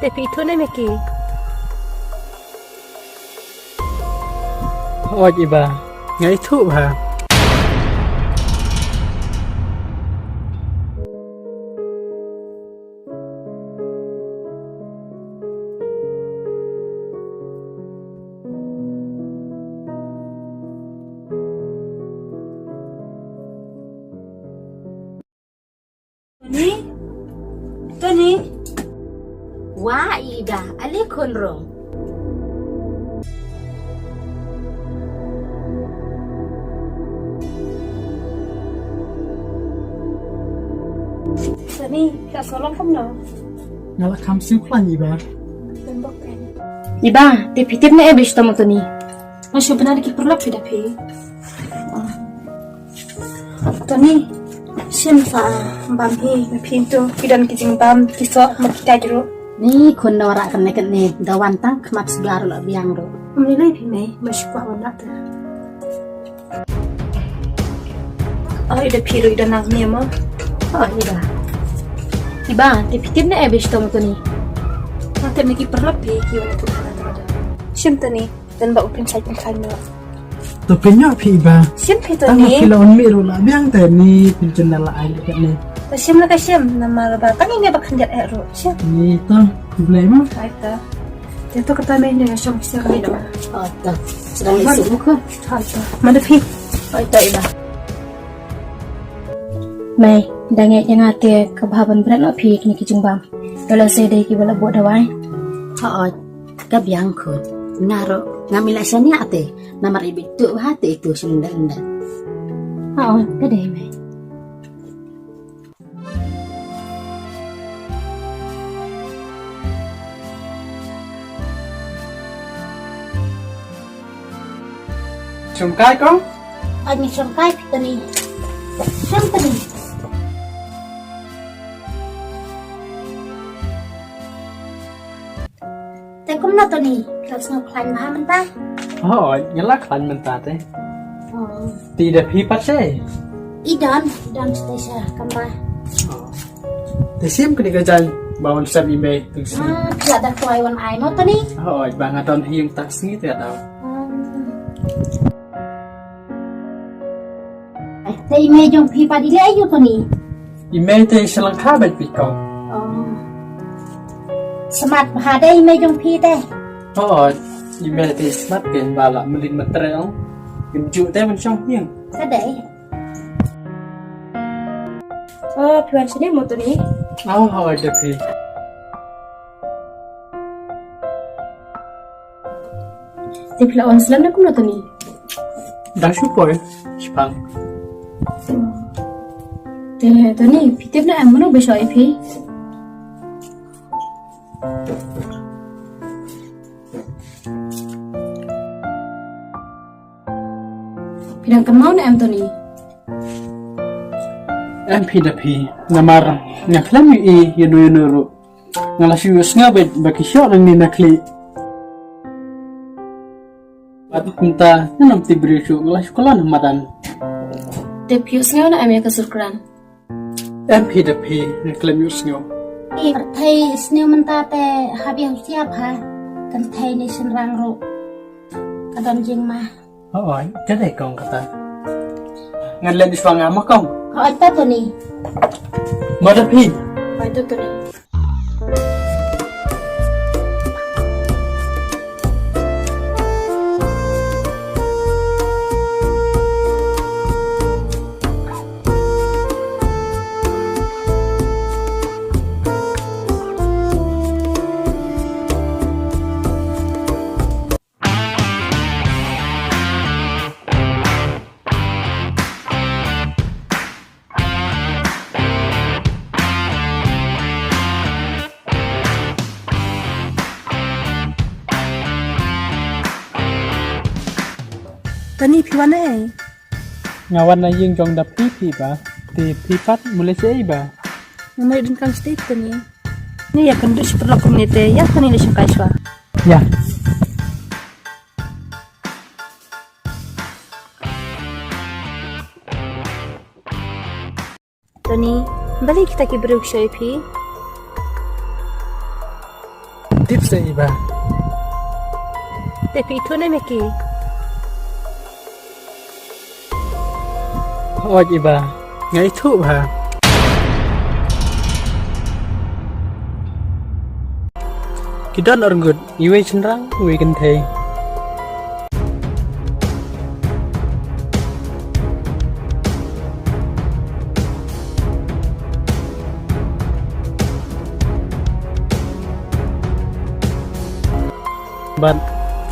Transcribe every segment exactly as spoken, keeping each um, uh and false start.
Te phi ithuh ne em ïa ki? Hooid Iba, nga ithuh bha. Tony? Tony? Wah, Ida, ale khun rong. Tony, ka solong kumno? Nga la kham siew khlaiñ Iba. Iba, te phi tip ne em ba shitom u Tony? Nga shu bna da ki paralok phi da phi. Tony, shim sa bam hi, ma phi to, ki don ki jingbam, ki soh, ma ki dait ruh. Ni khun Nora kane kane, da wan tang khmat shuwa ruh la biang ruh. Ym lei lei phi mei, ma shu kwah wan rat. Oi, da phi ruh i don nang ni mo. Oi, Iba. Iba, te phi tip ne em ba shitom u Tony? Nga tip ne ki paralok phi, ki wan tu. Shim Tony. Don ba u pynshait pynkhlaiñ noh. To pynïoh phi Iba. Shim phi to. Tang ba ni. Phi la wan mih ruh la biang te ni pynjynda la ai leh kat ni. To shim la ka shim namar ba tang ine ba khyndiat eh ruh. Shim. Ni to Blei mo. Ai to. Te to kata me ne shong sia ka ni da. Oh to. Sedang isi buku. Ai to. Manda phi. Ai to Iba. Mei, da ngeit ïa nga te ka bha ban bret noh phi kine ki jingbam. Ïoh lehse dei kiba la buh dawai. Hooid. Ka biang khun. Nga ruh ngam ïa la shaniah te. Namar i bit tu ha te itu shu lyndet lyndet. Hooid, ka dei mei. Shongkai kong? Ani shongkai Tony. Shong Tony. Te kumno Tony, ka sngew khlaiñ bha mynta? Hooid, nga la khlaiñ mynta te. Oh. Te i da phi pat seh? I don, i don shatei sha kamra. Oh. Te shim kane ka jaiñ ba wan sep i mei tu shi. Ah, phi la da kwai wan ai mo Tony? Hooid, ba nga don hi mynta sngi te da. Oh. Te i mei jong phi pat i leh aïu Tony? I mei te i sha lyngkha bad phi kong. Oh. Smat bha de i mei jong phi te. Oh, i mei te i smat kein ba la mlien matre ong. Im ju te ban shong hiang. Ka dei. Oh, phi wan shane mo Tony? Oh, hooid da phi. Te phi la wan slem ne kumno Tony? Dang shu poi, shipang. Te Tony, phi tip ne em mano ba shu ai phi? Phi dang kynmaw ne em Tony? Em phi da phi, namar nga khlem ïohi ïano ïano ruh. Nga la shu ïohsngew beit ba ki shoh nangne na khlieh. Bad mynta ngan ym tip briew shuh, nga la shu kylla na madan. Te phi ïohsngew ne em ïa ka sur kren? Em phi da phi, nga khlem ïohsngew. Pyrthei sniew mynta te hap ïa husiar bha. Kynthei ne shynrang ruh ka don jingma. Hooid, ka dei kong kata. Ngan leit shuwa nga ma kong. Hooid ta Tony. Ma da phi. Hooid ta Tony. Tony phi wan ei? Nga wan na ïing jong da phi phi ba. Te phi pat mule se ei ba. Nga mai dun kan stay Tony. Ni ïa kan du shi perlok kumne te ïa Tony le shi kai shwa. Ïa. Tony, balei kita ki briew ki shah ïa phi? Tip sa iba. Te phi ithuh ne me ki? Oj iba. Nga ithuh bha. Ki don arngut, iwei shynrang, iwei kynthei. Bad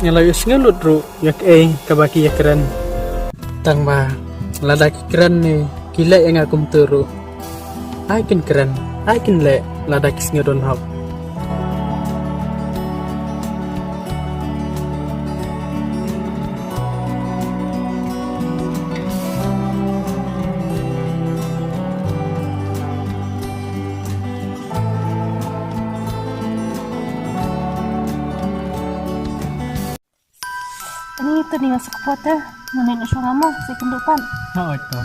nga la ïohsngew lut ruh ïa kaei kaba ki ïakren. Tang ba lada ki kren ne ki leh ïa nga kumta ruh, ai kin kren, ai kin leh lada ki sngew don hok. Ani tu ni nga sa kpot eh. Nga ni na shong amo sa kynduh pat. Ha, oi to.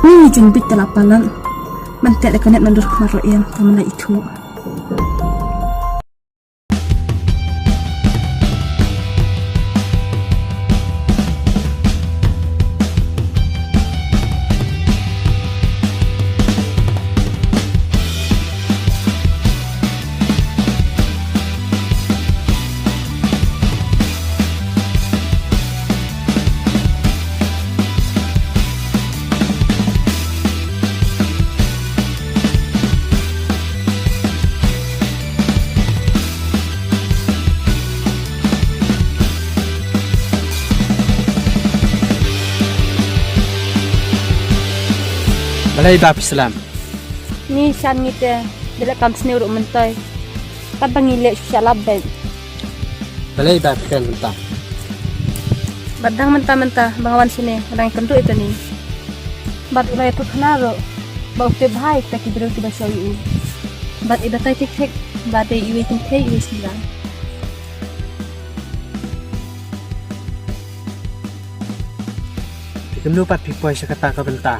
Ni jin bit tela palan. Man te le kanet man dur kmar ro em, ka man la ithuh. Balei ba phi slem? Ngi shan ngi te, da leh kam sniew ruh myntoi. Kat ba ngi leh shu shalap beit. Balei ba phi kren mynta? Bad dang mynta mynta ba nga wan shane, nga dang ïakynduh ïa kane. Bad u la ïathuh khana ruh ba u tip bha ïa kita ki briew kiba shong ïa u. Bad i batai thik thik ba dei iwei kynthei iwei shynrang. Te kumno pat phi poi sha kata ka bynta?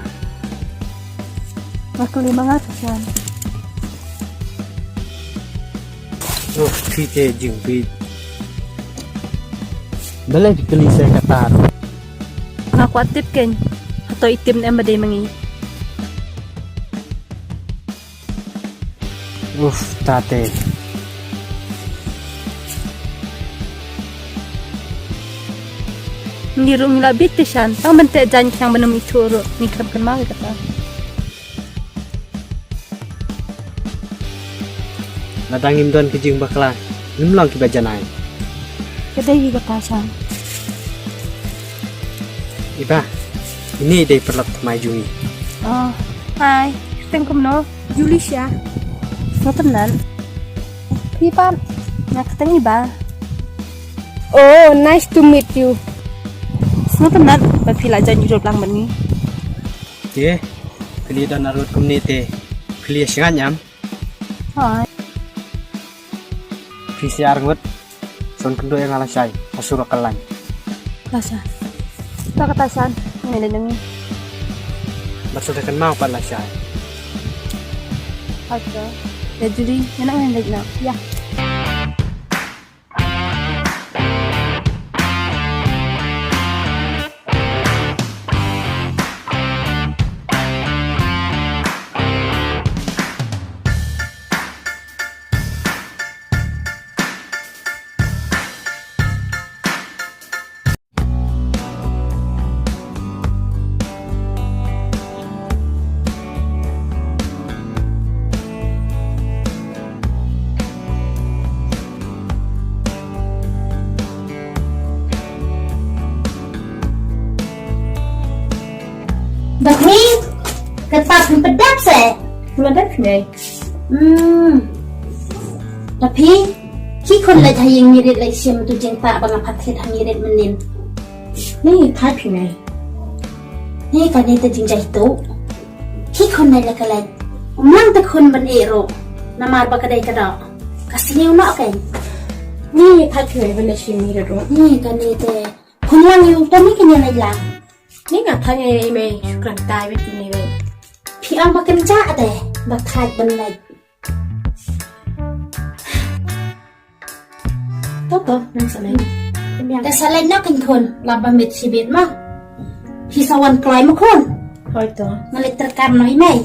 Nga kylli ma nga te shan. Oh, phi te jingbit. Balei phi kylli sa kata ruh? Nga kwah tip kein. Hato i tip ne em ba dei ma ngi? Uf, tate. Ngi ruh ngi la bit te shan, tang ban teh jaiñ khnang ban ym ithuh ruh, ngi khlem kynmaw ïa kata. Lada ngim don ki jingbakla, ngim long kiba janai. Ka dei hi kata shan. Iba, ine i dei paralok thymmai jong ngi. Oh, hi. Kyrteng kumno? Julisha. Sngewtynnat. Phi pat? Nga kyrteng Iba. Oh, nice to meet you. Sngewtynnat ba phi la jan ïuh lang bad ngi. Te, phi la don arngut kumne te phi la shngaiñ em? Hooid. Phi sha arngut. Sa wan kynduh ïa nga lashai ha surok kyllain. Lashai. To kata shan, ngin ïa leit ngi. Bad sa da kynmaw pat lashai. Hooid to. Ïa Juli, ngin ïa leit noh. Ïa. Ba phi, ka tap phi pdap se. Pula dap phi nei. Hmm. Ba phi, Ki khun leit ha ïing mirit leit shim tu jingpah ba nga phat thied ha mirit mynnin. Ni thait phi mei. Ni kane te jingjai tu. Ki khun leit la ka leit. Um lang te khun ban ïeh ruh. Namar ba ka dei ka doh. Ka sniew noh kein. Ni thait phi mei ban leit shim mirit ruh. Ni kane te. Khun lang ïa u to ni kane leit lang. Ni nga thait ïa i mei shu kren tai wei tu ni wei. Phi ong ba kynjah te ba thait ban leit. To to nang sa leit. Te sa leit noh kein khun lap ba miet shibit ma. Phi sa wan kloi ma khun. Hoi to. Nga leit treikam noh i mei.